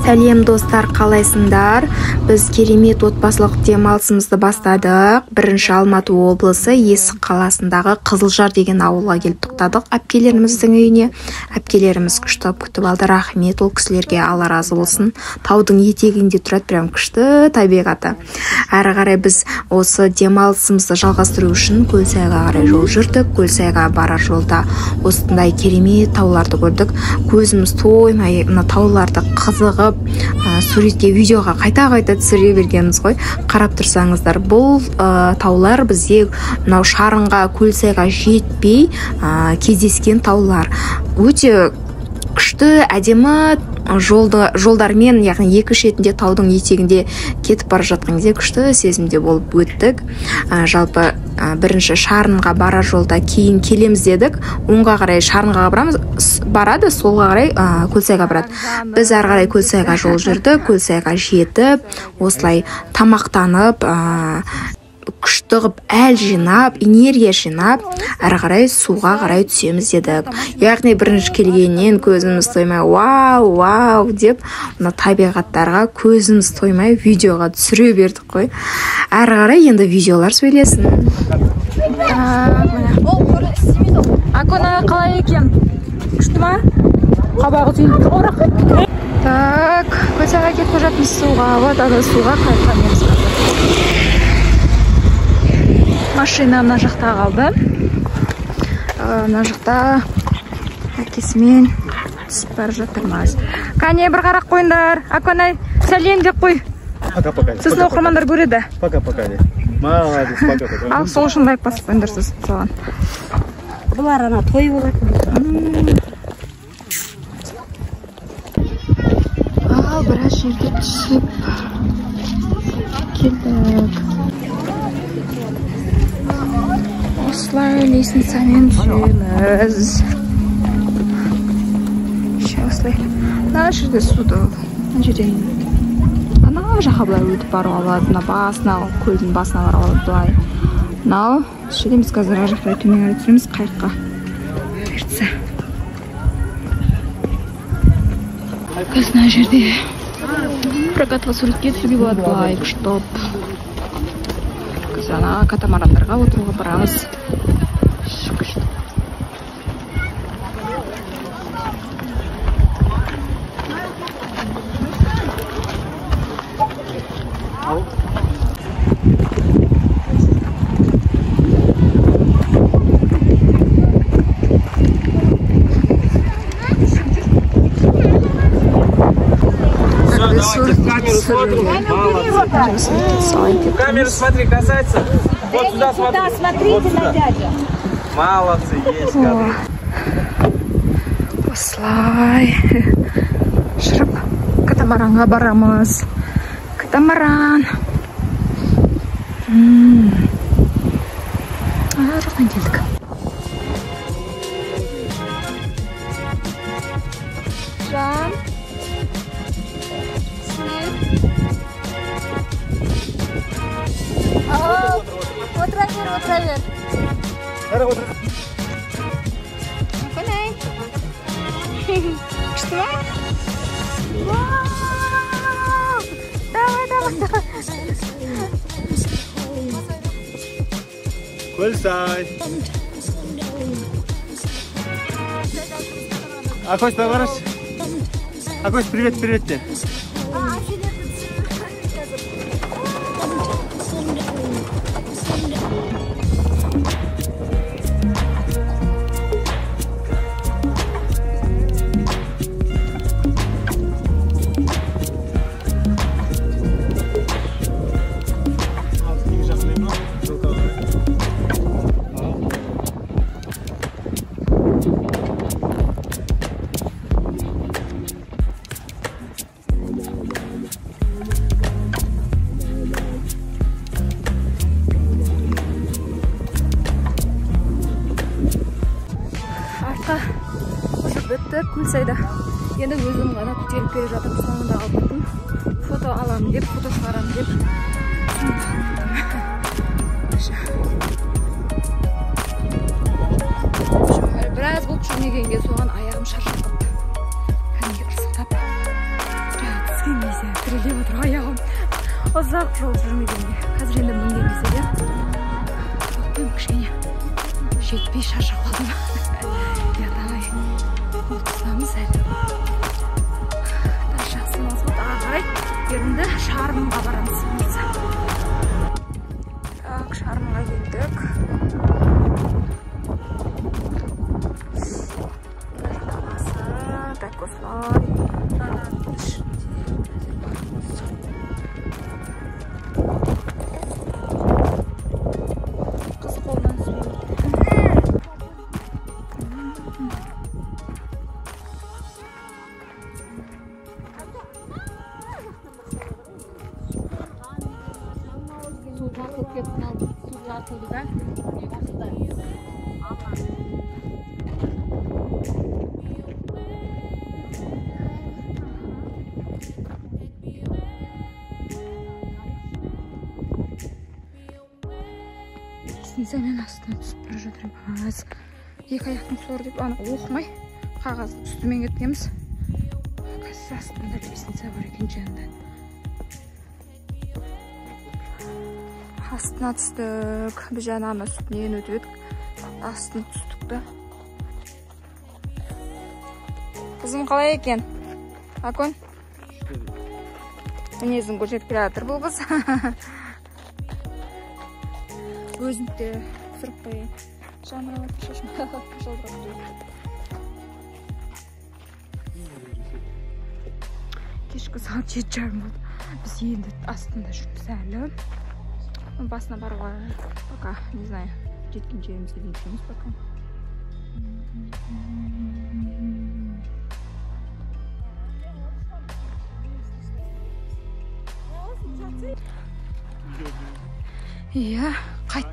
Сәлем достар, қалайсыңдар? Біз керемет отбасылық демалысымызды бастадық. Бірінші Алматы облысы Есік қаласындағы Қызылжар деген ауылға келіп тоқтадық әпкелеріміздің үйіне. Әпкелеріміз күшті күтіп алды. Рахмет ол кісілерге, Алла разы болсын. Таудың етегінде тұрады, прям күшті табиғаты. Әрі қарай біз осы демалысымызды жалғастыру үшін Көлсайға қарай жол жүрдік. Көлсайға барар жолда осындай керемет тауларды көрдік. Көзіміз тоймай мына тауларды қызығып, суретке, видеоға қайта-қайта түсіре бергенбіз ғой. Қарап тұрсаңыздар, бұл таулар бізде мынау Шарынға, Көлсайға жетпей кездескен таулар. Өте күшті, әдемі жолдармен, яғни екі шетінде таудың етегінде кетіп бара жатқан кезде күшті сезімде болып өттік. Жалпы бірінші Шарынға барар жолда кейін келеміз дедік. Оңға қарай Шарынға барамыз, барады, солға қарай Көлсайға барады. Біз әрі қарай Көлсайға жол жүрдік. Көлсайға жетіп, осылай тамақтанып, күшті қып әл жинап, энергия жинап, әрі қарай суға қарай түсеміз дедік. Яғни бірінші келгеннен көзіміз тоймай вау, вау деп мына табиғаттарға көзіміз тоймай видеоға түсіре бердік қой. Әрі қарай енді видеолар сөйлесін. Акона қалай екен? Күшті ма? Қабағы түйіліп тұр ғой бірақ. Так, Көлсайға кетіп бара жатырмыз суға. Вот ана суға қайтқан емес қазір. Машина мына жақта қалды. Мына жақта әкесімен түсіп бара жатырмыз. Кәне, бір қарап қойыңдар. Аконай, сәлем деп қой. Пока-пока. Сосын оқырмандар көреді. Пока-пока. Молодец, пока-пока. Ал сол үшін лайк басып қойыңдар сосын соған. Бұлар ана той болатын. Ал біраз жерге түсіп келдік. Осылай лестницамен түсеміз. Осылай. Мына жерде суды, мына жерден ана жаққа былай өтіп баруға болады. Мына басына, көлдің басына баруға болады былай. Мынау жерден біз қазір ар жаққа төмен қарай түсеміз қайыққа. Бұйыртса. Қазір мына жерде прокатқа суретке түсуге болады былай күштіп. Қазір ана катамарандарға отыруға барамыз. Күшті. В камеру смотри, касается. Вот сюда смотри. Смотрите вот сюда. На дядю. Молодцы, есть кадры. Осылай жүріп катамаранға барамыз. Катамаран. Ар жақтан келдік. Жан. Отыра бер, отыра бер. Аконай. Күшті ма? Вау! Давай, давай, давай. Көлсай. Акось, бағараш. Акось, привет, привет те. Бітті Көлсайда. Енді өзім ғана көтеріп келе жатырмын, соңында қалып кеттім. Фото аламын деп, фото шығарамын деп. Соңында қалып кеттім. Біраз болып жүрмегенге соған аяғым шаршап қалыпты. Кәдімгі ырсылдап. Жаңа түскен. кезде тірелеп отыр аяғым. Ұзақ жол жүрмегенге. Қазір енді мінген кезде де өкпем кішкене жетпей шаршап қалдым. Иә, давай. Ол тұстамыз әлі. Жақсы демалыс болды. Ары қарай енді Шарманға барамыз. Так, Шарманға келдік. Так, осылай. Қыз қолынан түспейді. Су тартылып кетті, су тартылды да. Лестницамен астына түсіп бара жатырмыз. Екі аяқтың соры деп ана оқымай қағаз үстімен кеткенбіз. Қазір астында лестница бар екен жанында. Астына түстік. Біз жаңа ана үстінен өтіп едік. Астына түстік та. Қызым қалай екен? Акон? Мінезін көрсетіп келе жатыр бұл қыз. Өзімді де түсіріп қояйын. Жамырап жатыр шашым. Жалбырап тұр. Кешкі сағат 7:30 болды. Біз енді астында жүрміз әлі. Басына баруға пока, не знаю, жеткен жерімізге дейін жүреміз пока. Иә, қайт.